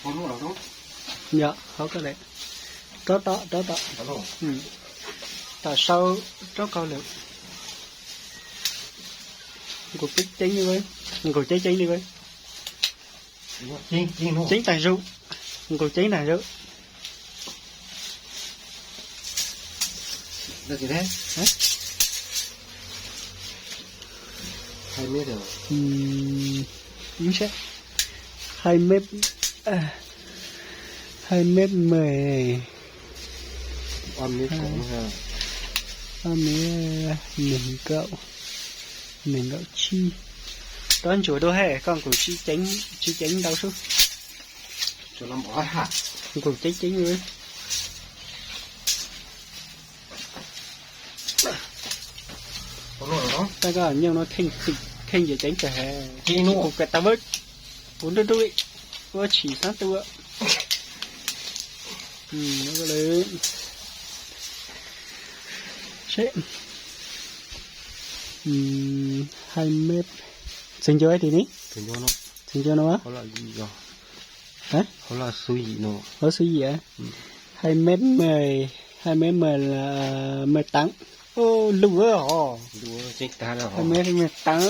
Yog, hauv ko lawm. Rov tom, rov tom. Tom sau, rov qaug lawm. Nqus ceeb ceeb li, nqus ceeb ceeb li. Ceeb tag zug, nqus ceeb tag zug. Hai mét, hai mét mười, ob mét, nees nkaum, nees nkaum tsib. Rov ntsuas dua he, koj nqus tsis ceev ntau sub. Nqus ceeb ceeb li. Taj koj nyooj no kheej, kheej yam ceev kawg he. Kuv kawm tau, kuv nruj nruj, ua tshim xav tua. Hai mét. Txawg ncua tim ni? Txawg ncua no. Hauv xub yim. Hai mét mười, hai mét mười, mười tám. Luj os. Hai mét mười tám.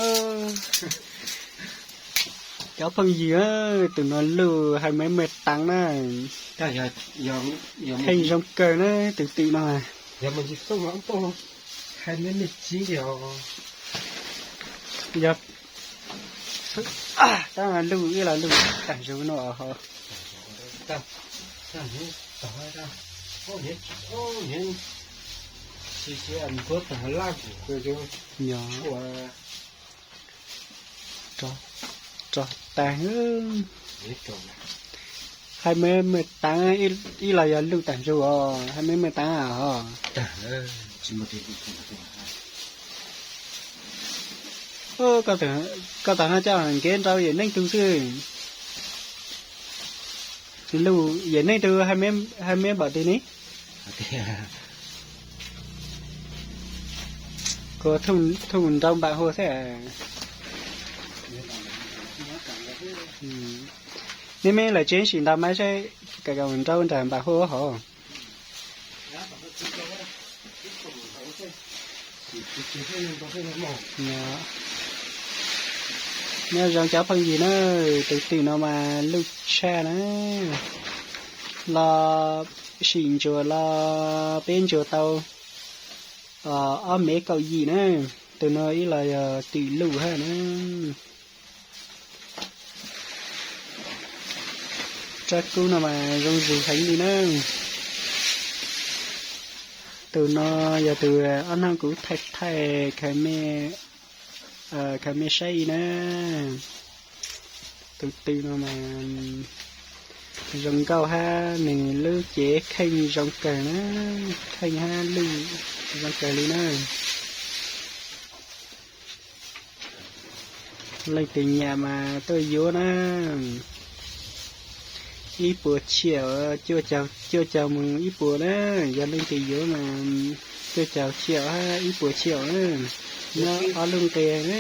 Cov phooj ywg, tus no luj hai mét mười tám na. Kheej zoo kawg na tus twm no. Yog tab luj ib los luj tag zug no ho. Rog tag. Hai mét mười tám, ib los yog luj tag zug os, hai mét mười tám os. Koj tom no coj nkev nrau yawm neej tug xwb. Luj yawm neej tug hai mét npaum twg ni? Kuv thooj nrau npam hua xwb. Me me lawv tsev sim ntaus mas saib, kom nrau nram npam hua hov. Nyob zoo cov phooj ywg na, tus twm no mas luj tshaj na, los sim ntsuas los peb ntsuas tau ob mev kaum yim na, tus no ib los yog twm luj hab na. Tsab kub no mas zoo zis heev li na. Tus no yog tus ob hnub kuv thaij thaij khaws mej saib i na. Tus twm no mas zoo nkauj hab nws lub cev kheej zoo kawg na, kheej hab lwj zoo kawg li na. Leej twg nyiam mas tuaj yuav na, ib puas chiaum, cuaj caug mus ib puas na. Yog leej twg yuav mas cuaj caug chiaum hab ib puas chiaum na, nyob ob lub nqe na.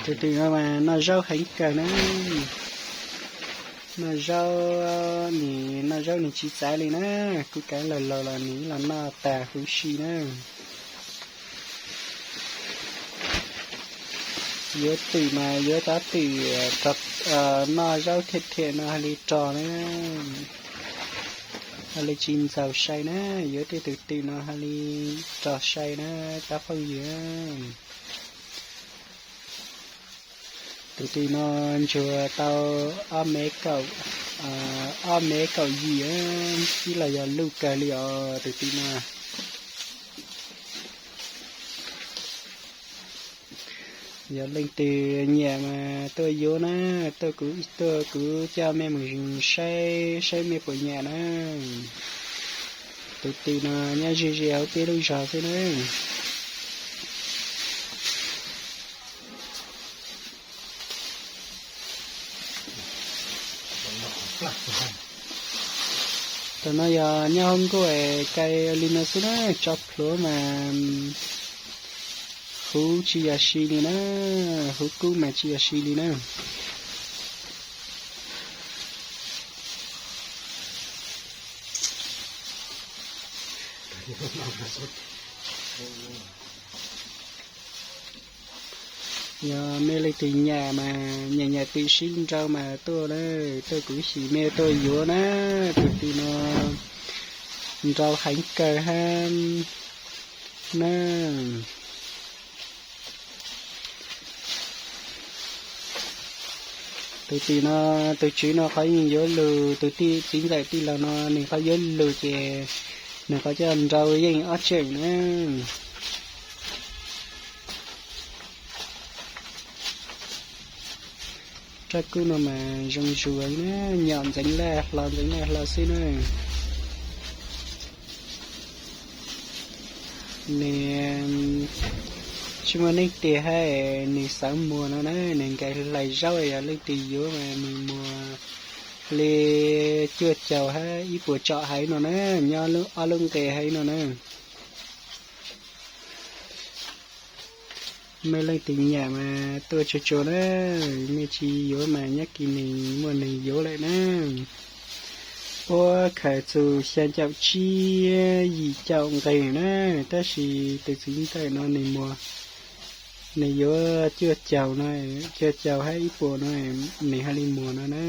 Tus twm no mas noj zaub heev kawg na. Noj zaub, nws noj zaub nws tsis txav li na. Kuv kav lawm laus los nws los noj tas huv si na. Yuav twm mas yuav cov twm noj zaub thiaj thiaj no hais li rog na, hais li tsis ntxaus sai na. Yuav tej tus twm no hais li rog sai na, cov phooj ywg. Tus twm no ntsuag tau ob mev kaum, ob mev kaum yim, ib los yog luj kawg li os tus twm no. Yog leej twg nyiam mas tuaj yuav na, tuaj kuv, tuaj kuv coj mej mus saib saib mej puas nyiam na. Tus twm no nyob ze ze hauv peb lub zog xwb na. Tam no yog nyob hauv nkuaj es cais li no xwb na, tso plhuav mas huv tsis yog si li na, huv kub mas tsis yog si li na. Yog mej leej twg nyam mas nyam nyam twm sib nrau mas tuaj na, tuaj kuv xyim mej tuaj yuav na. Tus tim no nrau heev kawg hab na. Tus tim no, tus tswv no qhov yeej yuav lug, tus txiv ntxawm tij laug no nws qhov yuav lug ces nws qhov coj nrau yeej ob tseem na. Raj kub no mas zoo zuag na, nyom ntxeev laj hlo ntxeev laj hlo xwb na. Nws tsis muaj neeg tiag hab nws xav muag no na, nws nqes hlais zaub, yog leej twg yuav mas nws muag li cuaj caug hab ib puas tsom haiv no na, nyob ob lub nqe haiv no na. Mej leej twg nyam mas tuaj tsuag tsuag na, mej tsis yuav mas nyob kis nws muaj nws yuav lawm na. Puab khaws txug xyaa caum tsib yim caum nqe na, tab sis tus txiv ntxawm no nws muag, nws yuav cuaj caug no, cuaj caug hab ib puas no, nws hab li muag no na.